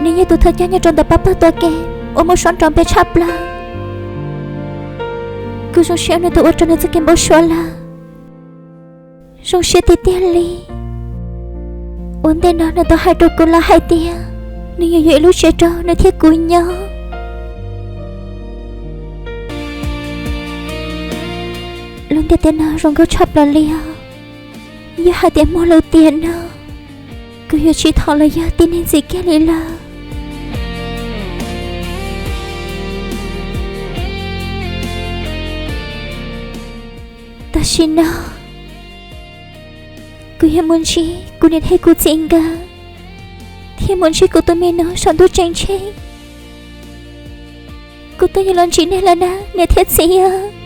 Nws yog tus thawj coj nyob rau ntawm pab pawg tuam kev uas muaj suab nrov npe tshaj plaws. Kuv zoo siab nws tau ua rau nws txoj kev npau suav lawm. Zoo siab tiag tiag li. Ua ntej no nws tau hais rau kuv lawm hais tias nws yuav yuav ib lub tsev rau nws thiab kuv nyob. Lub ntiaj teb no zoo nkauj tshaj plaws li os. Yog hais tias muaj lub tiam no, kuv yuav tsis thov los yog tib neeg ntxiv kiag li lawm. Tam sim no, kuv yuav mus ntsib kuv niam thiab kuv txiv nkawd, thiab mus ntsib kuv tus me nus saum ntuj tseem tsheej. Kuv twb yuav los ntsib nej lawm na niam thiab txiv.